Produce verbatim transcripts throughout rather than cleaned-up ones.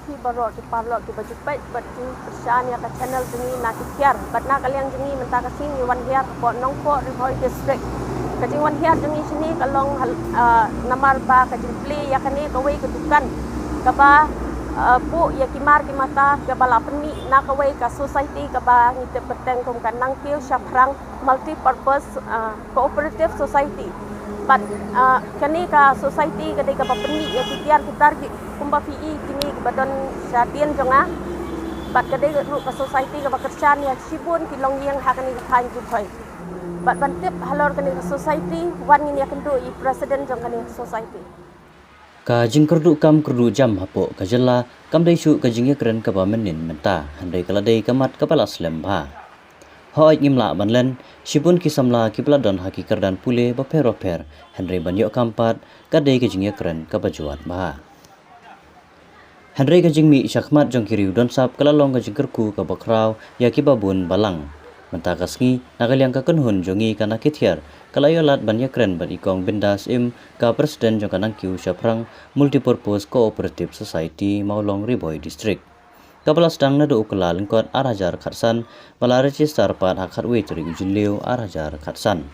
Ki baroh ki paralok ki ba ju peit bad ju pyrshah ïa ka channel jong ngi na ki tiar bad na ka liang jong ngi mynta ka sngi ngi wan hiar hapoh Nongpoh Ri Bhoi District. Ka jingwan hiar jong ngi shane ka long hal-, ah, namar ba ka jingplie ïa kane kawei ka dukan kaba, ah, buh ïa ki mar ki mata kaba la pynmih na kawei ka society kaba ngi tip bteng kum ka Nangkiew Shaphrang Multipurpose, ah, Cooperative Society. Bad, ah, kane ka society ka dei kaba pynmih ïa ki tiar ki tar ki kumba phi i kine kiba don sha dien jong nga. Bad ka dei ruh ka society kaba kyrshan ïa shibun ki longïing ha kane ka thaiñ Ri Bhoi. Bad ban tip halor kane ka society wan ngin ïakynduh ïa i president jong kane ka society. Ka jingkyrduh kam kyrduh jam hapoh ka jylla kam dei shuh ka jingïakren kaba mynnin mynta, hynrei ka la dei ka mat kaba la slem bha. Hooid, ngim lah ban len, shibun ki samla kiba la don ha ki kyrdan pule bapher bapher, hynrei ban ïoh kam pat ka dei ka jingïakren kaba jwat bha. Hynrei ka jingmih shakhmat jong ki riew don sap ka la long ka jingkyrkhu kaba khraw ïa kiba bun balang. Mynta ka sngi, na ka liang ka kynhun jong ngi ka Nakithiar ka la ïoh lad ban ïakren bad i Kong Bindas Im, ka president jong ka Nangkiew Shaphrang Multipurpose Cooperative Society, Mawlong, Ri Bhoi District, kaba la sdang naduh u Kyllalyngkot ar hajar khatsan, ba la register pat ha khatwei tarik u Jylliew ar hajar khatsan.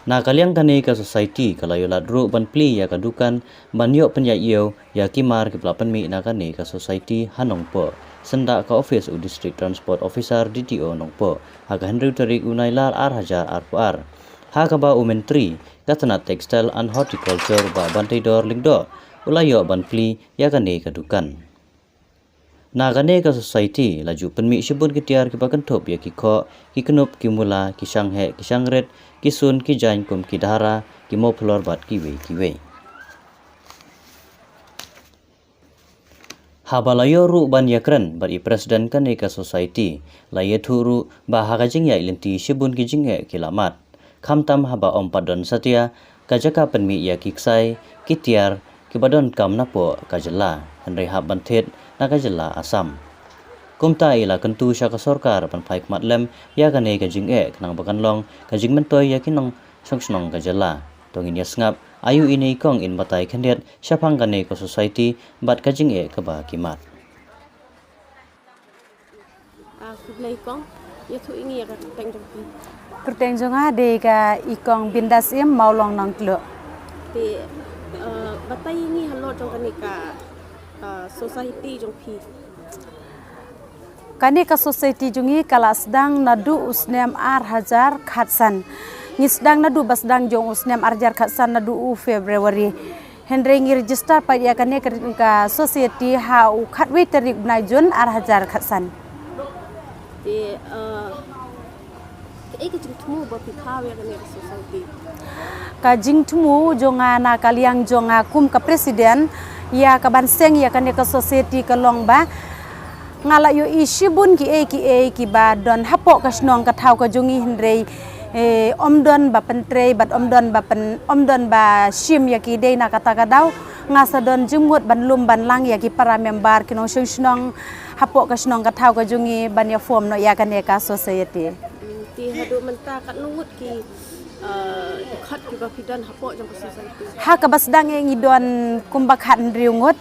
Na ka liang kane ka society ka la ïoh lad ruh ban plie ïa ka dukan ban ïoh pynïaid ïew ïa ki mar kiba la pynmih na kane ka society ha Nongpoh, syndah ka office u District Transport Officer, D T O, Nongpoh, ha ka hynriew tarik u Nailar ar hajar arphew ar, ha kaba u Myntri ka tnat Textile and Horticulture, Bah Banteidor Lyngdoh, u la ïoh ban plie ïa kane ka dukan. Na kane ka society la ju pynmih shibun ki tiar kiba kynthup ïa ki khoh, ki knup, ki mula, ki shangheh, ki shangrit, ki sun, ki jaiñ kum ki dhara, ki mawphlor bad kiwei kiwei. Haba la ïoh ruh ban ïakren bad i president kane ka society, la ïathuh ruh ba ha ka jingïaid lynti shibun ki jingeh ki la mad, khamtam haba ym pat don satia ka jaka pynmih ïa ki ksai, ki tiar kiba donkam napoh ka jylla, hynrei hap ban thied na ka jylla Assam. Kumta i la kyntu sha ka sorkar ban phai khmat lem ïa kane ka jingeh khnang ba kan long ka jingmyntoi ïa ki nongshong shnong ka jylla. To ngin ïa sngap aïu ine i kong in batai khyndiat shaphang kane ka society bad ka jingeh kaba ki mad. Ah, khublei kong, ïathuh ïa ngi ïa ka kyrteng jong phi. Kyrteng jong nga dei ka i Kong Bindas Im, Mawlong Nongtluh. Te, eh, batai ïa ngi halor jong kane ka, eh, society jong phi. Kane ka society jong ngi ka la sdang naduh u snem ar hajar khatsan. Ngi sdang naduh ba sdang jong u snem ar hajar khatsan naduh u February. Hynrei ngi register pat ïa kane ka, ka society ha u khatwei tarik bnai Jun ar hajar khatsan. Te, eh, kaei ka jingthmu ba phi thaw ïa kane ka society? Ka jingthmu jong nga na ka liang jong nga kum ka president ïa ka ban seng ïa kane ka society ka long ba nga la ïohi shibun kiei kiei kiba don hapoh ka shnong ka thaw ka jong ngi hynrei, eh, ym don ba pyntrei bad ym don ba pyn, ym don ba shim ïa ki dei na kata ka daw. Nga sa don jingmut ban lum ban lang ïa ki para member ki nongshong shnong hapoh ka shnong ka thaw ka jong ngi ban ïa form noh ïa kane ka society. Hmm, te haduh mynta katno ngut ki, eh, dkhot kiba phi don hapoh jong ka society? Ha kaba sdang eh ngi don kumba khathynriew ngut.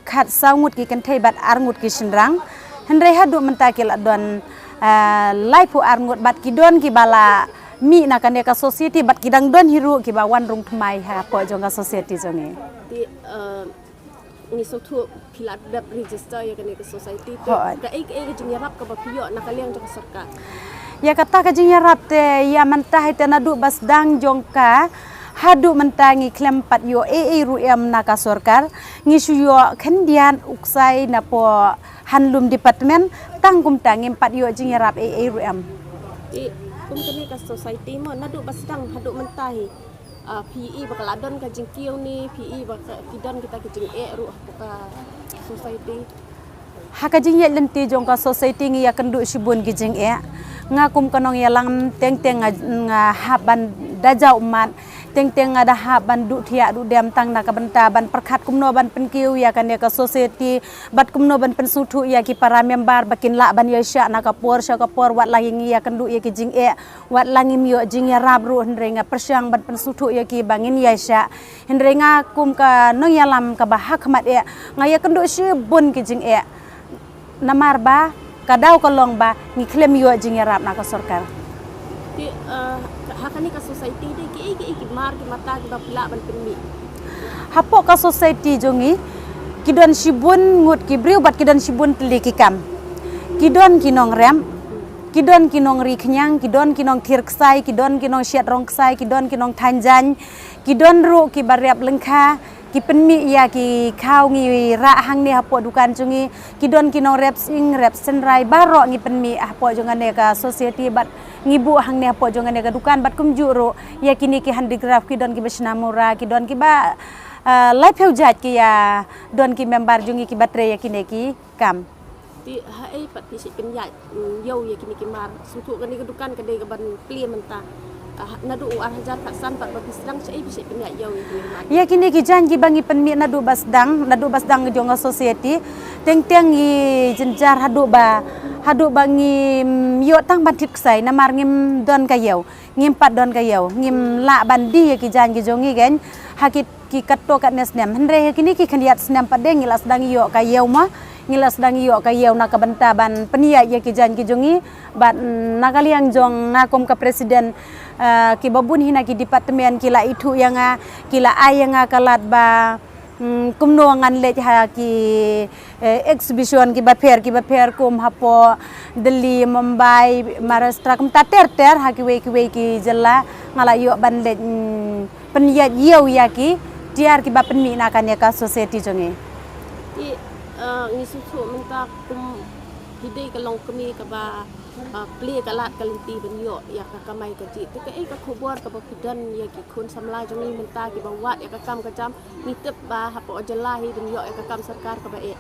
Khatsaw ngut ki kynthei bad ar ngut ki shynrang. Hynrei haduh mynta ki la don, ah, laiphew ar ngut bad ki don kiba la mih na kane ka society bad ki dang don hi ruh kiba wan rung thymmai hapoh jong ka society jong ngi. Te, ah, ngi sngewthuh phi la dep register ïa kane ka society. Te hooid, kaei kaei ka jingïarap kaba phi ïoh na ka liang jong ka sorkar? Ïa kata ka jingïarap te ïa mynta hi te naduh ba sdang jong ka haduh mynta ngi khlem pat ïoh ei ei ruh em na ka sorkar. Ngi shu ïoh khyndiat u ksai napoh handloom department, tang kumta ngim pat ïoh jingïarap ei ei ruh em. Te kum kane ka society mo naduh ba sdang haduh mynta hi, ah, phi i ba ka la don ka jingkiew ne phi i ba ka, phi don kita ki jingeh ruh hapoh ka society? Ha ka jingïaid lynti jong ka society ngi ïakynduh shibun ki jingeh. Nga kum ka nongïalam teng teng nga, nga hap ban da jaw ummat Teng teng nga da hap ban duh thiah duh dem tang na ka bynta ban pyrkhat kumno ban pynkiew ïa kane ka society bad kumno ban pynsngewthuh ïa ki para member ba kin lah ban ïaishah na ka por sha ka por, wat la ngi ïakynduh ïa ki jingeh, wat la ngim ïoh jingïarap ruh, hynrei nga pyrshang ban pynsngewthuh ïa ki ba ngin ïaishah. Hynrei nga kum ka nongïalam kaba ha khmat eh, nga ïakynduh shibun ki jingeh. Namar ba ka daw ka long ba ngi khlem ïoh jingïarap na ka sorkar. Te, eh, ha kane ka society dei kiei kiei ki mar ki mata kiba phi lah ban pynmih? Hapoh ka society jong ngi, ki don shibun ngut ki briew bad ki don shibun tylli ki kam. Ki don ki nongrep, ki don ki nongri khñiang, ki don ki nongthir ksai, ki don ki nongshet rong ksai, ki don ki nongthaiñ jaiñ, ki don ruh kiba rep lyngkha, ki pynmih ïa ki khaw ngi rah hangne hapoh dukan jong ngi, ki don ki nongrep sying, rep synrai, baroh ngi pynmih hapoh jong kane ka society bad ngi buh hangne hapoh jong kane ka dukan bad kumjuh ruh ïa kine ki handicraft, ki don kiba shna mura, ki don kiba, ah, laiphew jait ki ïa, don ki member jong ngi kiba trei ïa kine ki kam. Te haei pat phi shait pynïaid, mm, ïew ïa kine ki mar? Sngewthuh kane ka dukan ka dei kaban plie mynta. Ah, naduh u ar hajar khatsan pat ba phi sdang, shaei phi shait pynïaid ïew ïa kine ki mar? Ïa kine ki jaiñ kiba ngi pynmih naduh ba sdang, naduh ba sdang jong ka society. Teng teng ngi jynjar haduh ba, haduh ba ngim ïoh tang ban thied ksai namar ngim don ka ïew. Ngim pat don ka ïew, ngim lah ban die ïa ki jaiñ ki jong ngi kein ha ki, ki katto katne snem. Hynrei ha kine ki khyndiat snem pat de ngi la sdang ïoh ka ïew mo, ngi la sdang ïoh ka ïew na ka bynta ban pynïaid ïa ki jaiñ ki jong ngi. Bad, mm, na ka liang jong nga kum ka president, eh, kiba bun hi na ki department ki la ithuh ïa nga, ki la ai ïa nga ka lad ba, mm, kumno ngan leit ha ki, eh, exhibition kiba pher kiba pher kum hapoh Delhi, Mumbai, Maharashtra, kumta ter ter ha kiwei kiwei ki jylla nga la ïoh ban leit, mm, pynïaid ïew ïa ki tiar kiba pynmih na kane ka society jong ngi. Te, eh, ngi sngewthuh mynta kum phi dei ka longkmie kaba, eh, plie ka lad ka lynti ban ïoh ïa ka kamai kajih. Te kaei ka khubor kaba phi don ïa ki khun samla jong ngi mynta kiba wad ïa ka kam ka jam? Ngi tip ba hapoh jylla hi ban ïoh ïa ka kam sorkar kaba eh.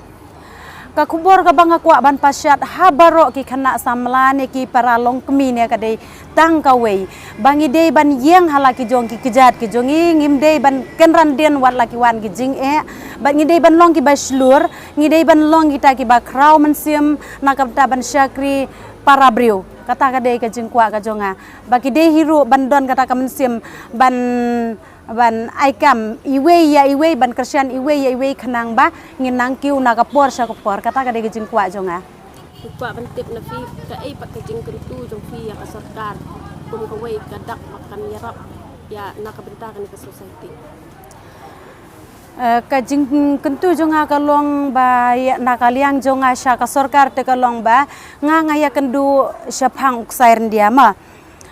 Ka khubor kaba nga kwah ban pashat ha baroh ki khynnah samla ne ki para longkmie ne ka dei tang kawei, ba ngi dei ban ïeng ha la ki jong ki kjat ki jong ngi, ngim dei ban kynran dien wat la ki wan ki jingeh, bad ngi dei ban long kiba shlur, ngi dei ban long kita kiba khraw mynsiem na ka bynta ban shakri para briew. Kata ka dei ka jingkwah ka jong nga, ba ki dei hi ruh ban don kata ka mynsiem ban ban ai kam iwei ïa iwei, ban kyrshan iwei ïa iwei khnang ba ngin nang kiew na ka por sha ka por. Kata ka dei ka jingkwah jong nga. Ngi kwah ban tip na phi, kaei pat ka jingkyntu jong phi ïa ka sorkar kum kawei ka dak ba kan ïarap ïa na ka bynta kane ka society? Eh, ka jingkyntu jong nga ka long ba ïa na ka liang jong nga sha ka sorkar te ka long ba nga, nga ïakynduh shaphang u ksai ryndia ma.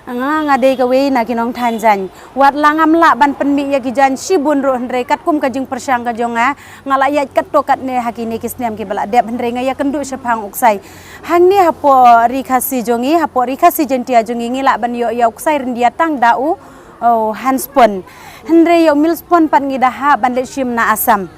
Nga, nga dei kawei na ki nongthan jaiñ. Wat la ngam lah ban pynmih ïa ki jaiñ shibun ruh, hynrei katkum ka jingpyrshang ka jong nga, nga la ïaid katto katne ha kine ki snem kiba la dep, hynrei nga ïakynduh shaphang u ksai. Hangne hapoh Ri Khasi jong ngi, hapoh Ri Khasi Jaintia jong ngi, ngi lah ban ïoh ïa u ksai ryndia tang da u, oh, handspun. Hynrei ïa u millspun pat ngi da hap ban leit shim na Assam.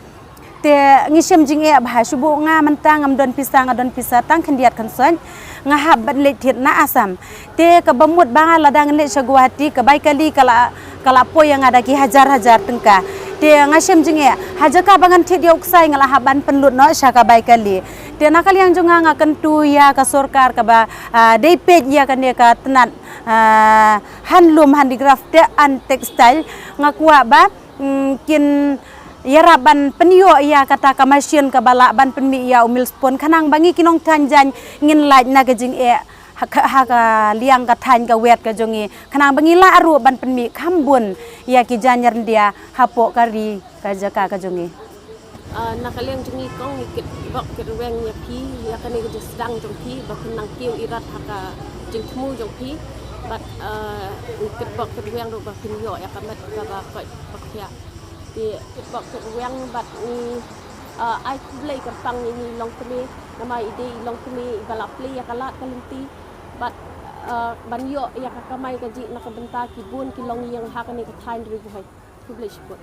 Te ngi shem jingeh bha, shu buh nga mynta ngam don pisa, nga don pisa tang khyndiat khynsoit, nga hap ban leit thied na Assam. Te kaba mut ba nga lada ngan leit sha Guwahati, ka bai kali ka la, ka la poi ïa nga da ki hajar hajar tyngka. Te nga shem jingeh, ha jaka ba ngan thied ïa u ksai nga la hap ban pynlut noh sha ka bai kali. Te na ka liang jong nga, nga kyntu ïa ka sorkar kaba, ah, dei peit ïa kane ka tnat, ah, handloom, handicraft te and textile, nga kwah ba mm, kin ïarap ban pynïoh ïa kata ka machine kaba lah ban pynmih ïa u millspun, khnang ba ngi ki nongthan jaiñ ngin lait na ka jingeh ha ka, ha ka liang ka thaiñ ka wet ka jong ngi, khnang ba ngi lah ruh ban pynmih kham bun ïa ki jaiñ ryndia hapoh ka ri ka jaka ka jong ngi. Ah, na ka liang jong ngi kong, ngi kitbok kitrwiang ïa phi ïa kane ka jingsdang jong phi ba phin nang kiew irat ha ka jingthmu jong phi. Bad, ah, ngi kitbok kitrwiang ruh ba phin ïoh ïa ka met kaba koit ba khiah. Te kitbok kitrwiang bad ngi, ah, ai khublei kyrpang ïa ngi longkmie, namar i dei i longkmie iba la plie ïa ka lad ka lynti bad, ah, ban ïoh ïa ka kamai kajih na ka bynta ki bun ki longïing ha kane ka thaiñ Ri Bhoi. Khublei shibun.